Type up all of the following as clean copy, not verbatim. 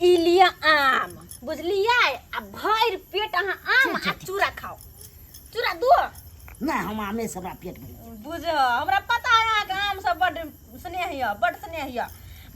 ई लिअ आम बुझलियै आ भरि पेट अहाँ आम आ चूड़ा खाउ चूड़ा दो नहि हम आमे से हमरा पेट भरि गेल। बुझ हमरा पता है अहाँके आम सब बड्ड स्नेह यऽ बड्ड स्नेह यऽ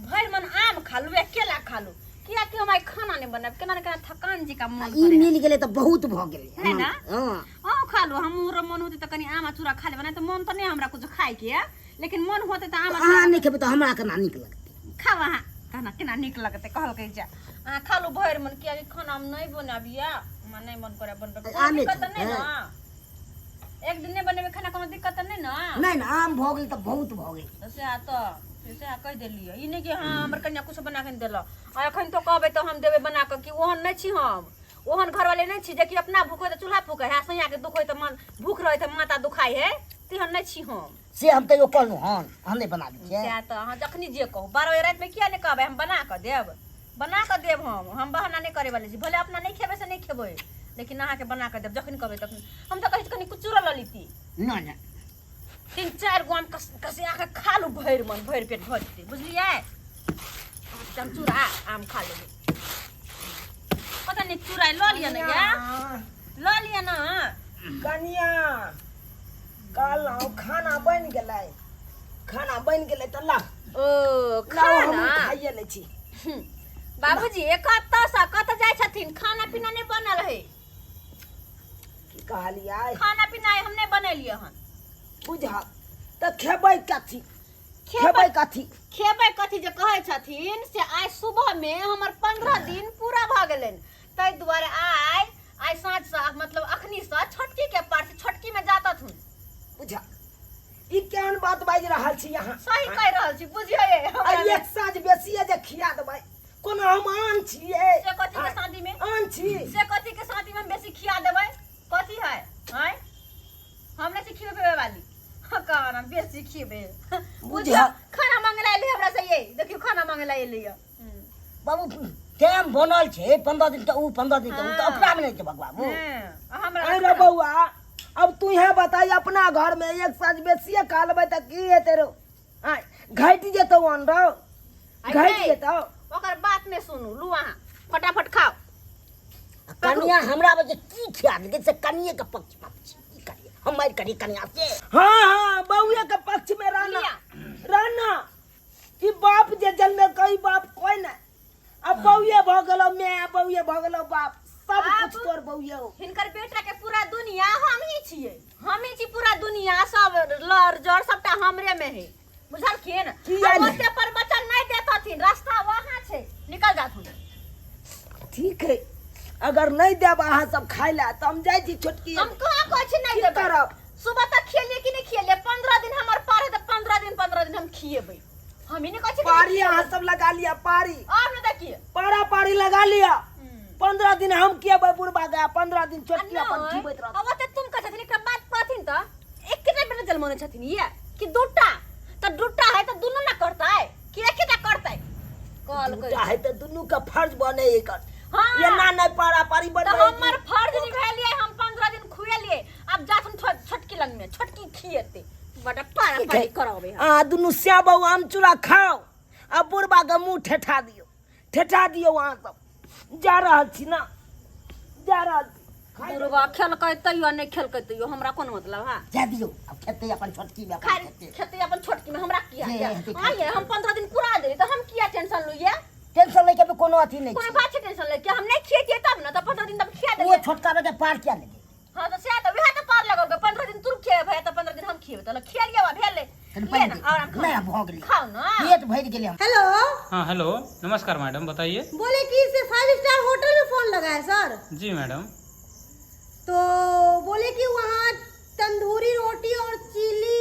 भरि मन आम खा लू या केला खा लू कियाकि हम आइ खाना नहि बनायब केना ने केना थकान जी का आ मन ई करे मिल गेलै तऽ बहुत भऽ गेलै है ना? हँ अहूँ खा लू हमरो मन होतै तऽ कनि आम आ चूड़ा खा लेबै नहि तऽ मन तऽ नहि हमरा कुछ खायके यऽ लेकिन मन होतै तऽ आम आ अहाँ नहि खेबै तऽ हमरा केना नीक लगतै खाउ अहाँ कहना केना नीक लगतै कहलकै जे अहाँ खा लू भरि मन कियाकि खाना हम नहि बनाबियै हमरा नहि मन करे बनबै कोनो आमे दिक्कत तऽ नहि खेबै। ने एक दिन नहि बनेबै खाना कोनो दिक्कत तऽ नहि ने नहि नहि आम भऽ गेल तऽ बहुत भऽ गेल तऽ सएह तऽ से सएह कहि देलियै ई नहि कि हँ हमर कन्या किछु बना कऽ नहि देलक आ एखन तो कहबै तऽ हम देबै बना कऽ कि ओहन नहि छी हम ओहन घरवाले नहि छी जेकि अपना भूख होइ तऽ चूल्हा फूकै है सैयाके दुख होइ तऽ मन भूख रहै तऽ माथा दुखाइ है तेहन नहि छी हम से हम तैयो कहलहुँ हन अहाँ नहि बनाबै छियै सएह तऽ अहाँ जखनी जे कहू 12 बजे रातिमे किया नहि कहबै हम बना कऽ देब बना कऽ देब हम बहाना नहि करे वाले छी भले अपना नहि खेबै से नहि खेबै लेकिन अहाँके बना कऽ देब जखन कहबै तखन हम तऽ कहै छी कनि कुचुरो लऽ लीती नहि नहि तीन चारि गो आम कस कसिया कऽ खा लू भरि मन भरि पेट भऽ जेतै बुझलियै हम चूड़ा आम खा लेबै पता नहि चूड़ा लऽ लिअ ने या लऽ लिअ ने कनिया कहलहुँ खाना बनि गेलै खाना बनि गेलै तऽ ला ओ लाउ हम खाना खाइए लै छी बाबूजी कतऽसँ कतऽ जाइ छथिन खाना पीना नहि बनल है की कहलियै खाना पीना हम नहि बनेलियै हन बुझल तऽ खेबै कथी खेबै खेबै कथी खेबै कथी जे कहै छथिन से आइ सुबहमे हमर 15 दिन पूरा भऽ गेलनि ताहि दुआरे आइ आइ साँझसँ मतलब अखनीसँ छोटकीके पास छोटकीमे जातथुन बुझल ई केहन बात बाजि रहल छी अहाँ सही कहि रहल छी बुझियै आ एक साँझ बेसिए जे खिया देबै कोनो हम आन छियै से कथी के शादी में आन छी से कथी के शादी में हम बेसी खिया देबै कथी है आँय हम नहि छी खिएबै पिबै वाली हाँ, कहाँ बेसी खिएबै बुझियौ खाना मांगे ला एलै हमरा से ये देखियौ खाना मांगे ला एलै यऽ बाबू टाइम बनल छै 15 दिन तऽ ऊ 15 दिन तऽ ऊ तऽ ओकरा मे नहि छै बाबू हमरा अरे बौआ अब तू यहाँ बताई अपना घर में एक साँझ बेसिए खा लेबै तऽ की हेतै रौ आँय घटि जेतौ अन्न रौ घटि जेतौ ओकर बात नहि सुनू लू अहाँ फटाफट खाओ कनिया हमरा बजे की खिया देलकै से कनिये के पक्ष में छी की करिए हम मारि करी कनिया से हाँ हाँ बउए के पक्ष में रहना रहना कि बाप जे जन्मे कई बाप कोई नहीं अब बउए भ गेलो मैं बउए भ गेलो बाप सब कुछ तोर बउए हो हिनकर बेटा के पूरा दुनिया हम ही छियै हम ही छी पूरा दुनिया सब लड़ जड़ सबटा हमरे में है बुझलखिन किया आब नहि? ओते पर बचन नहीं देतथिन रास्ता वहाँ छै निकल जाथुन ठीक है अगर नहीं देब अहाँ सब खाय ला तो हम जाइ छी छोटकी हम कहाँ कहै छी नहीं की देबै करब? सुबह तक खियलियै कि नहीं खियलियै 15 दिन हमर पार है तऽ 15 दिन 15 दिन हम खियेबै हम ही नहीं कहै छी कि पारी अहाँ सब लगा लिया पारी और न देखिए पारा पारी लगा लिया 15 दिन हम खियेबै बुढ़बा गया 15 दिन छोटकी अपन खियबैत रहत अब ओते तुम कहै छथिन एकटा बात कहथिन तऽ एकेटा बेटा जन्मौने छथिन ये कि दूटा तऽ दूटा है तऽ दुनू ना करतै कि एकेटा करतै कहलकै दूटा है तऽ दुनू के फर्ज बने एकर हाँ। एना नहीं पारा पारी तऽ बनबै हमर फर्ज निभेलियै हम 15 दिन खुएलियै आब जाथुन छोटकी लग में छोटकी खिएते बड़ा पारा पारी कराबे हम। अहाँ दुनू श्याम बाबू आम चूड़ा खाओ आ बुढ़बा के मुंह ठेठा दियौ ठेठा दियौ अहाँ सब जा रहल छी ना जा रहल छी खाइ बुढ़बा खेलकै तैयो नहि खेलकै तैयो हमरा कोन मतलब है जा दियौ अब खेतै अपन छोटकी में अपन खाइ खेतै खेतै अपन छोटकी में हमरा किया जे हेतै हाँ ये हम 15 दिन पूरा देली तऽ हम किया टेंशन लू ये टेंशन लैके भी कोनो अथी नहि कोनो छै बात छै टेंशन ले के हम नहि खिएतियै तब ने तऽ 15 दिन तब खिया ओ देलियै छोटका बेटा पार किया नहि हाँ तऽ सएह तऽ वएह तऽ पार लगल 15 दिन तू खिएबै तऽ 15 दिन हम खिएबै तऽ खिया लिअ भेलै तनी ले पानि ना दे। और हम खाओ नहि भऽ गेलै खाओ ना पेट भरि गेलै हम हेलो हाँ हेलो नमस्कार मैडम बताइए बोले कि इसे 5 स्टार होटल में फोन लगा है सर जी मैडम तो बोले कि वहाँ तंदूरी रोटी और चिली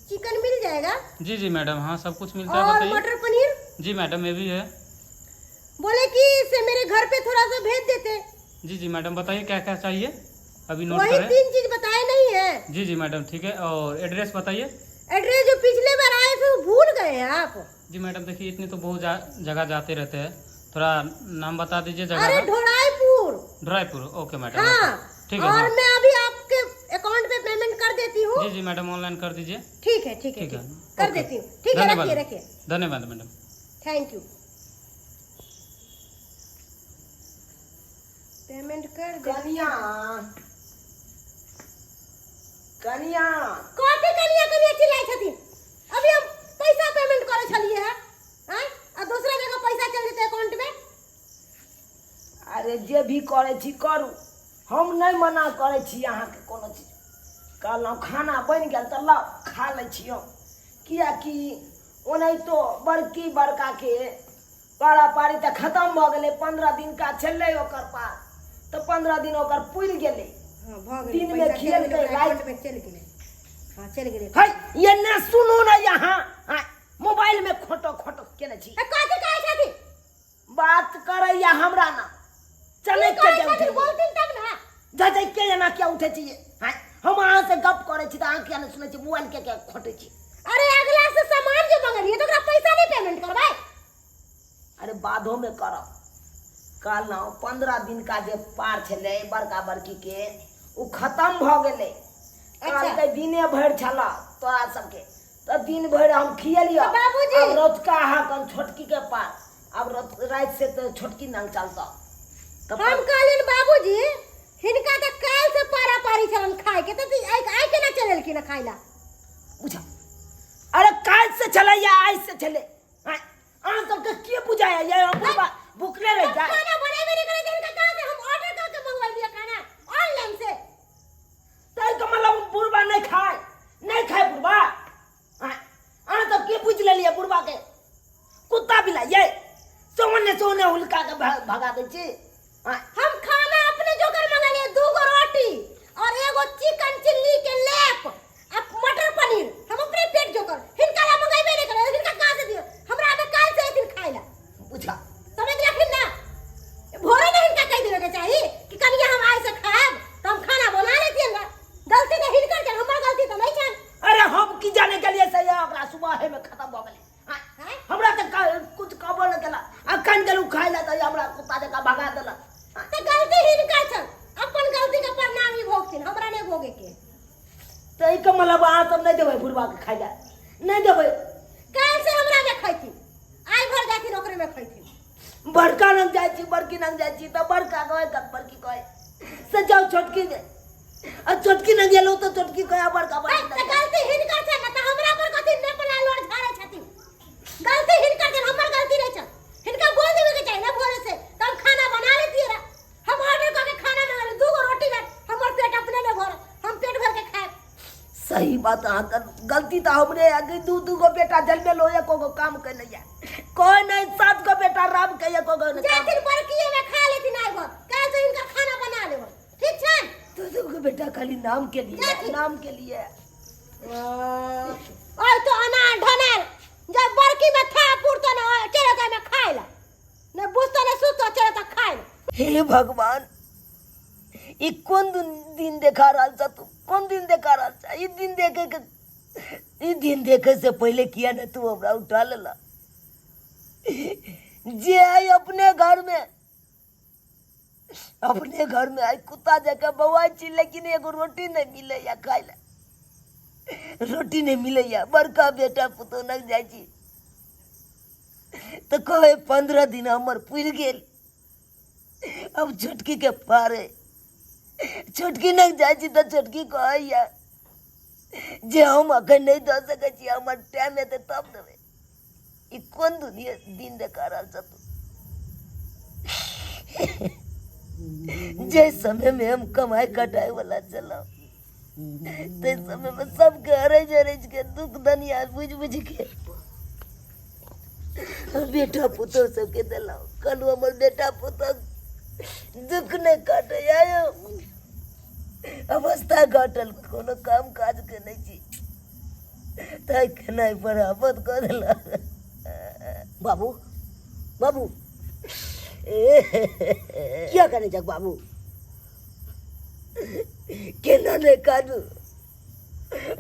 चिकन मिल जाएगा जी जी मैडम हाँ सब कुछ मिलता है और बताइए मटर पनीर जी मैडम ये भी है बोले कि इसे मेरे घर पे थोड़ा सा भेज देते जी जी मैडम बताइए क्या क्या चाहिए अभी नोट वही करें 3 चीज बताए नहीं है जी जी मैडम ठीक है और एड्रेस बताइए एड्रेस जो पिछले बार आए थे वो भूल गए हैं आप जी मैडम देखिए इतनी तो बहुत जगह जाते रहते हैं थोड़ा नाम बता दीजिए जगह अरे का ढोराईपुर ढोराईपुर ओके मैडम हाँ ओके। ठीक है और हाँ। मैं अभी आपके अकाउंट पे पेमेंट कर देती हूँ जी जी मैडम ऑनलाइन कर दीजिए ठीक है ठीक है ठीक है ठीक कर ओके। देती हूँ ठीक है धन्यवाद रखिए रखिए धन्यवाद मैडम thank you पेमेंट कर दे। कनिया, कनिया। कथी कनिया कनिया चिल्लाइ छथिन? अभी हम पैसा पेमेंट करै छलियै है, आँय, आ दूसरा जगह पैसा चलि जेतै अकाउंट में। अरे जे भी करै छी करू, हम नहि मना करै छी अहाँके कोनो चीज। कहलहुँ खाना बनि गेल तऽ लाउ खा लै छी हम, किएकि ओनाहितो बड़की बड़काके पारा पारी तऽ खतम भऽ गेलै, 15 दिनका छलै ओकर पार, तऽ 15 दिन ओकर पुरि गेलै। हाँ, भऽ गेलै। दिनमे पैसा चलि गेलै। खियेलकै, ओकरा राति अकाउंट में चलि गेलै। हाँ, चलि गेलै। है ये ने सुनू ने, यहाँ मोबाइलमे खोटो खोटो केने छी। ए, कथी कहै छथिन? बात करैया हमरा ना चले की के कहै जे छथिन? उठै बोलथिन तब ने। जा जा के एना किया उठै छी? हाँ, हम अहाँ से गप करै छी तऽ अहाँ किया नहि सुनै छी? मोबाइल के किया खोटै छी? अरे अगला से सामान जो मंगलिए तो ओकरा पैसा नहीं पेमेंट करबै? अरे बाधो में करब। कहलहुँ 15 दिन का जे पार छलै बड़का बड़की के, ओ खतम भऽ गेलै। कहलकै दिने भरि छल तोरा सबके, तऽ दिन भरि हम खियलियऽ। तऽ बाबूजी। आब रतुका अहाँ कन छोटकी के पार, आब राति से तऽ छोटकी नंग चलतऽ तऽ। हम कहलियनि बाबूजी, हिनका तऽ काल्हि से पारा पारी छलन खाय के, तऽ आइ आइ केना चलेलखिन खाय ला? बुझा, अरे काल्हि से छलै या आइ से छलै, आँय, अहाँ सबके के बुझाया ये? हम बुढ़बा भुखले रहि जाय? खाना बनेबे नहीं करे तऽ हिनका कहाँ से? हम ऑर्डर करके मंगवाइलियै खाना ऑनलाइन से। ताहि के मतलब बुढ़बा नहीं खाए, नहीं खाए बुढ़बा? आँय, अहाँ सब के बुझि लेलियै बुढ़बा के कुत्ता बिलाइ ये? सोने सोने हुलका के भगा दै छी। आँय, हम खाना अपने जोकर मंगलियै, 2 गो रोटी और एगो चिकन चिल्ली के लेप आ मटर पनीर, हम अपने पेट जोकर। हिनका ला मंगेबे नहीं करे, हिनका कहाँ से दियो? हमरा आबे काल्हि से एथिन खाय ला। बुझा। समझ लखिन ना? भोरे ने हिनका कहि देबे के चाही कि कनिया हम आइ से खायब, तऽ हम खाना बना लेतियन ना। गलती तऽ हिनकर छनि, हमर गलती तऽ नहि छनि। अरे हम की जाने गेलियै से ओकरा सुबह में खत्म भऽ गेलै। आँय, आँय? हमरा तऽ कुछ कहबो नहि केलक। अखन गेलहुँ खाय लए तऽ हमरा कुत्ता जकाँ भगा देलक। तऽ गलती हिनकर छनि, अपन गलती के परिणाम ई भोगथिन, हमरा नहि भोगे के। ताहिके मतलब अहाँ सब नहि देबै बुढ़बा के खाय लए? नहि देबै? काल्हि से हमरा में खैथिन, आइ भर जाथिन ओकरे में खैथिन। बड़का लग जाइ छी, बड़की लग जाइ छी तऽ बड़का कहै, कन बड़की कहै से जाउ छोटकी के, आ छोटकी लग गेलहुँ तऽ छोटकी कहै बड़का है, बड़की तऽ लग। गलती हिनकर छै ने, तऽ हमरा पर कथी ने पला लोड़ झाड़ै छथिन? गलती हिनकर छै, हमर गलती नहि छै। हिनका बोल देबे के चाही ने भोरे से, तऽ हम खाना बना लेतियै रह। हम ऑर्डर कऽ के खाना मंगा ले, 2 गो रोटी भेट, हमर पेट अपने ने भरत, हम पेट भर के खायब। सही बात, अहाँके गलती तऽ हमरे है कि दू दू गो बेटा जन्मेलो, एको गो काम के नहीं है कोई नहीं। 7 गो बेटा राम के, एको गो नहीं काम। जाथिन बड़किए में खा लेथिन आइ भर, काल्हि से हिनकर खाना बना लेब, ठीक छै? दू दू गो बेटा खाली नाम के लिए। जाथिन। नाम के लिए। ओइ तो अनार ढनार जब बड़की में था पुरतो ने चले तो में खाय ला, ने बुझतो ने सुतो, चले तो खाय ला। हे भगवान, ई कोन दिन देखा रहल छ तू? कोन दिन देखा रहल छ? ई दिन देखे के, ई दिन देखे से पहले किया ने तू हमरा उठा लेला? जे आई अपने घर में, अपने घर में आई कुत्ता जकाँ बौआइ छी, लेकिन एगो रोटी नहीं मिलैया खाय ला, रोटी नहीं मिलैया। बड़का बेटा पुतोह लग जाइ छी तऽ कहै 15 दिन हमर पुरि गेल, अब छोटकी के पारे। छोटकी लग जाइ छी तऽ छोटकी कहैया जे हम अखन नहि दऽ सकै छी, हमर टाइम एतै तब देबै। ई कोन दुनिया दिन देखा रहल छ तू? जे समय में हम कमाई कटाई वाला चलौ, ते समय में सबके अरैज अरैज के दुख दनिया बुझ बुझ के हम बेटा पुतोह सबके देलहुँ। कहलहुँ हमर बेटा पुतोह दुख नहि काटे। आयो अवस्था घटल, कोनो काम काज के नहि छी, ताहि खेनाइ पर आफत कऽ देलक। बाबू, बाबू, किया करै छक बाबू? केना नहि काटू?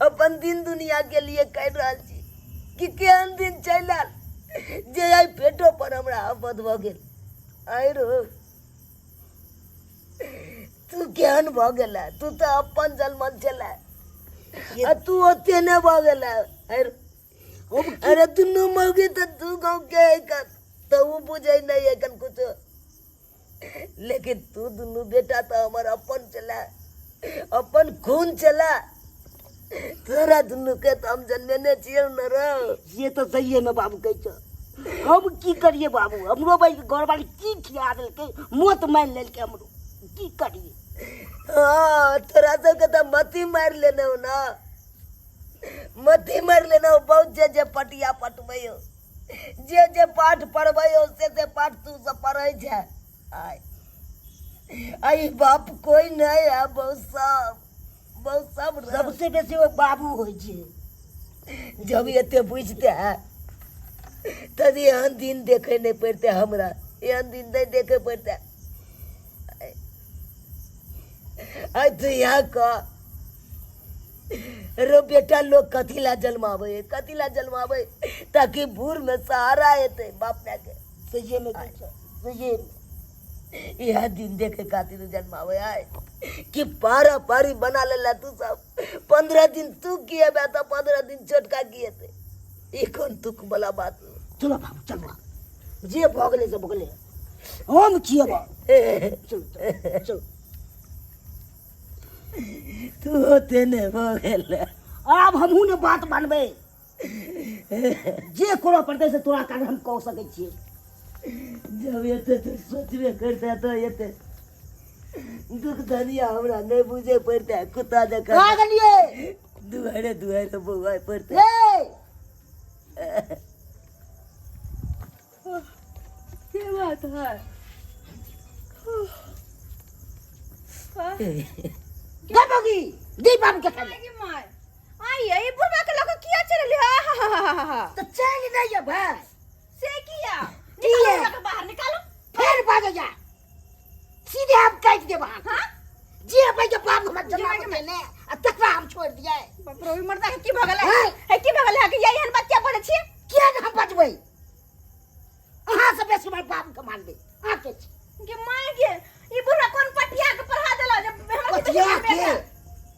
अपन दिन दुनिया के लिए कहि रहल छी कि केहन दिन चलि आयल जे आइ पेटो पर हमरा आफत भऽ गेल। आइ रो तू केहन भऽ गेला? तू तऽ अपन जन्मल छला आ तू ओते नहि भऽ गेला। आइ रो, अरे दुनू मौगी तऽ दू गाँव के है, तऽ ओ बुझै नहि एखन कुछो। लेकिन तू दुनू बेटा तऽ हमर अपन छलै, अपन खून छलै। तोरा दुनू के तऽ हम जन्मेने छियौ ने रौ। से तऽ सहिए मे बाबू कहै छ। हम की करिए बाबू, हमरो भाई के घरवाली की खिया देलकै, मौत मारि लेलकै हमरो, की करिए? हाँ, तोरा सबके तऽ मती मारि लेने हो ना, मती मारि लेने हो बहुत। जे जे पटिया पटबै हो, जे जे पाठ पढ़बै हो, से से पाठ तू सब पढ़ै छै। आय आई बाप कोई नहीं है, बहुत सब बहुत सब रह। सबसे बेसी ओ बाबू होइ छै। जब एते बुझते है तब एहन दिन देखे नहीं पड़ते हमरा, एहन दिन नहीं देखे पड़ते। आइ तू यहाँ कह रो बेटा, लोग कथी ला जन्माबै है, कथी ला जन्माबै? ताकि बूढ़ में सहारा हेतै बाप माय के। सहिए मे कहै छ, सहिए मे। इएह दिन देखे खातिर जन्माबै आय कि पारा पारी बना लेला तू सब। 15 दिन तू किएबे तऽ 15 दिन छोटका किएतै, ई कोन दुख वाला बात? चलो बाबू चलो, जे भऽ गेलै से भऽ गेलै, हम खिएबऽ, चलो चलो चलो। तू होते ने भऽ गेल, आब हमहूँ ने बात मानबै, जे करऽ पड़तै से तोरा कारण हम कऽ सकै छियै। जब एते तू सोचबे करते तऽ एते दुख धनिया हमरा नहि बुझे पड़ते, कुत्ता जकाँ कहाँ गेलियै? दुआरे दुआरे बौआए पड़ते। ए के बात है? गे बगी दी बाबू के खाइ। आइ my, आइ ये बुढ़वा के लग किया चलली? हा हा हा हा हा। तऽ चलि नहि अबै से किया? किया? निकालो बुढ़वा के बाहर निकालो। फेर बाजै जा, सीधे हम काटि देब अहाँके। हाँ? जे अबै के बाबू हमरा जमाबै छै ने, आ तकरा हम छोड़ि दियै? बाप रे, ई मर्दा के की भऽ गेलै? हैं? हे, की भऽ गेलै अहाँके? एहन बात किया बोलै छी? किया ने हम बजबै? अहाँ से बेसी हमर बाबू के मानबै, अहाँ के छी? गे my गे, ई बुढ़वा कोन पटिया के पढ़ा देला जे हमरा के पटिया के?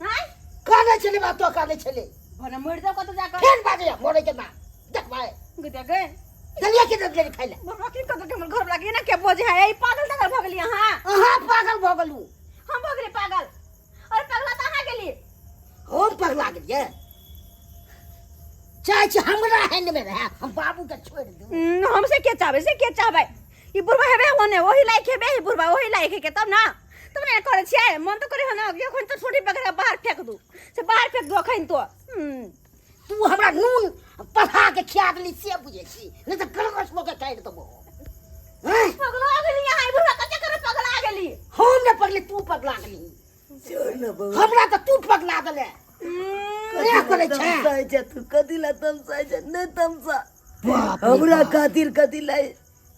हैं? कानै छलै बात तो कानै छलै। भने मरि जाओ कतौ जाकऽ। फेर बाजै मरै के ना देखबै। गे गे। देलियै कि नहि देलियै खाइ लए? बुढ़वा की कतौ के हमर घर वाला के एना के बजै है? ई पागल तागल भऽ गेली अहाँ? अहाँ पागल भऽ गेलहुँ। हम भऽ गेली पागल? अरे पगला तऽ अहाँ गेली। हम पगला गेलियै? चाहै छी हमरा हैंड में रहै, हम बाबू के छोड़ि दू? हम से के चाहबै, से के चाहबै? ई बुढ़वा हेबे ओने ओही लायक हेबे, ई बुढ़वा ओही लायक हे के तब ना, तब ने करै छियै। मन तऽ करे है ना कि अखन तऽ छोटी पकड़ के बाहर फेंक दू, से बाहर फेंक दू अखन तो। तू हमरा नून पढ़ा के खिया देली से बुझै छी, नहीं तऽ गलगस लऽ के काटि देबो। हैं? पगला गेली अहाँ, ई बुढ़वा कते करे पगला गेली। हम ने पगली, तू पगला गेली। छोड़ न बौआ। हमरा तऽ तू पगला देले। कथी करै ला छै? तमसाइ छै तू? कथी ला तमसाइ छै? नहि तमसा। बाप रे हमरा बाप। खातिर कथी ला?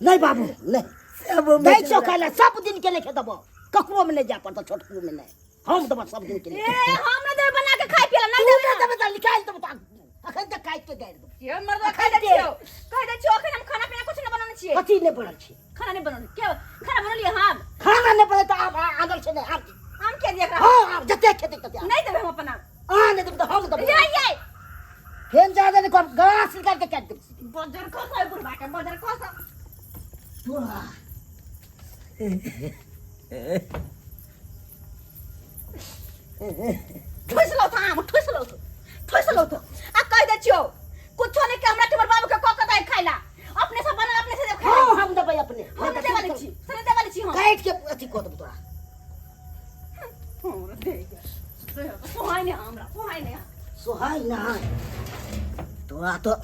नहीं बाबू नहीं। सब दै छौ खाइ लए, सब दिन के लेखे देबो, ककरो में नहीं जाय पड़तो, छोटको में नहीं, हम देबो सब दिन के ए लेखे। हम न देबै बना के खाइ पिए ला, तू नहीं नहि देबै। देबै तऽ निकालि देबो, तऽ अखन तक काटि के गाड़ि देबो। ये मर्दा, कहि दै छियौ, कहि दै छियौ, अखन हम खाना पीना कुछ नहि बनौने छियै। कथी नहि बनल छै? खाना नहि बनौने के? खाना बनौलियै हम? खाना नहि बनल तऽ आब आगल छै नहि आब? आम किया दिया एकरा? हँ, आब जते खेतै तते आम। नहि देबै हम अपना। अहाँ नहि देबै तऽ हम देबै। ये ये फेन जा दे, गलास निकालि के काटि देबै। बजर खसै बुढ़बा के, बजर खसै। तोरा ठुसि लौ तऽ आम ठुसि लौ, ठुसि लौ तऽ। आ कहि दै छियौ, कुछो नहि के हमरा के हमर बाबू के कऽ के दै खाइ ला, अपने से बनल, अपने से देब खाइ ला। हँ, हम देबै अपने। हम नहि देबै वाली छी, से नहि देबै वाली छी हम। काटि के अथी कऽ देबै तोरा। हमरा दे सोहाय नहि, हमरा सोहाय नहि। सोहाय नहि तोरा तऽ।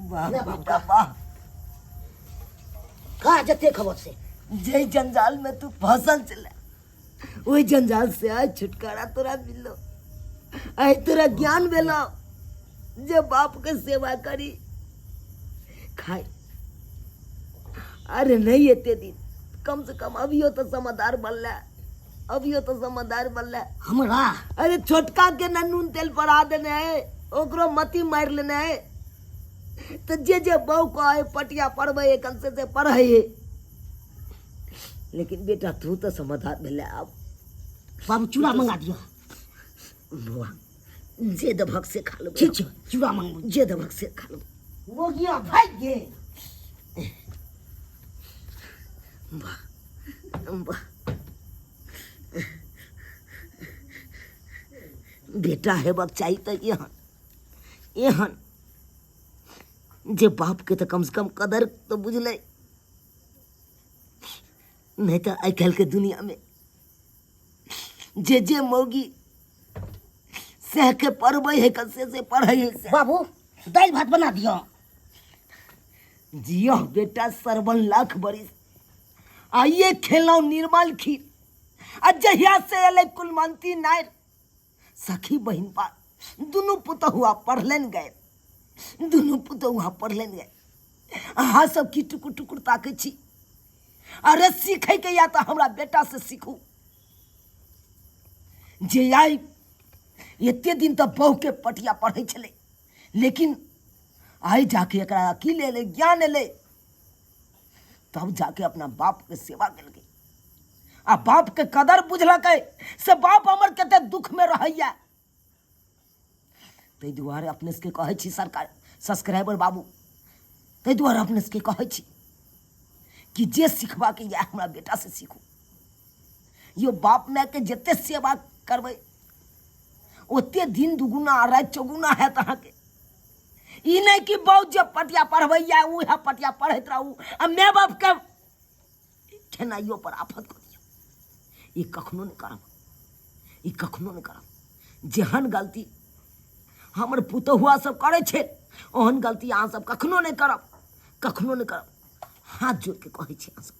वाह ले बेटा वाह, खा जते खबर से। जे जंजाल में तू फसल चला, ओहि जंजाल से आज छुटकारा तोरा मिललो, आइ तोरा ज्ञान भेलो जे बाप के सेवा करी खाई। अरे नहीं, एते दिन कम से कम अभियो तो समझदार बनला, अभियो तो समझदार बनला। हमरा अरे छोटका के ना नून तेल पड़ा देने है, ओकरो मती मारि लेने है, तो जे जे बहू कहे पटिया पढ़बै कम से से पढ़ै। लेकिन बेटा तू तो समझदार भेलै आब। बाबू, चूड़ा मंगा दिअ। बौआ, जे देबहक से खा लेबै। ठीक छै, चूड़ा मंगबू। जे देबहक से खा लेबै। मोगिया भागि गेल। वाह वाह बेटा हेबाक चाही तऽ एहन एहन जे बापके तऽ कमसँ कम कदर तऽ बुझलै नहि तऽ आइ काल्हिके दुनिआँमे जे जे मौगी सहके पढ़बै है से से पढ़ै है से। बाबू दालि भात बना दिअ जियो बेटा सरवन लाख बरिस आइए खेलौं निर्मल खीर आ जहिया से एलै कुलमंती नायर सखी बहिनपा दुनू पुतहुआ पढ़लनि गए दुनू पुतहुआ पढ़लनि गए अहाँ सब की टुकुर टुकुर ताकै छी अरे सीखैके या तऽ हमरा बेटा से सीखू जे आइ एते दिन तऽ बहुके पटिया पढ़ै छलै लेकिन आइ जाके एकरा अकिल एलै ज्ञान एलै तब जाके अपना बापके सेवा केलकै आ बापके कदर बुझलकै से बाप हमर कते दुखमे रहैया ताहि दुआरे अपने सबके कहै छी सरकार सब्सक्राइबर बाबू ताहि दुआरे अपने सबके कहै छी कि जे सिखबाके यऽ हमरा बेटासँ सीखू यो बाप मायके जते सेवा करबै ओते दिन दुगुना आ राति चौगुना हैत अहाँके ई नहि कि बहुत जे पटिया पढ़बैया उएह पटिया पढ़ैत रहू आ माय बापके खेनाइयो पर आफत कऽ दियौ ई कखनो नहि करब ई कखनो नहि करब जेहन गलती हमर पुतहुआ सब करै छै ओहन गलती अहाँ सब कखनो नहि करब कखनो नहि करब हाथ जोड़ि के कहै छी अहाँ सब।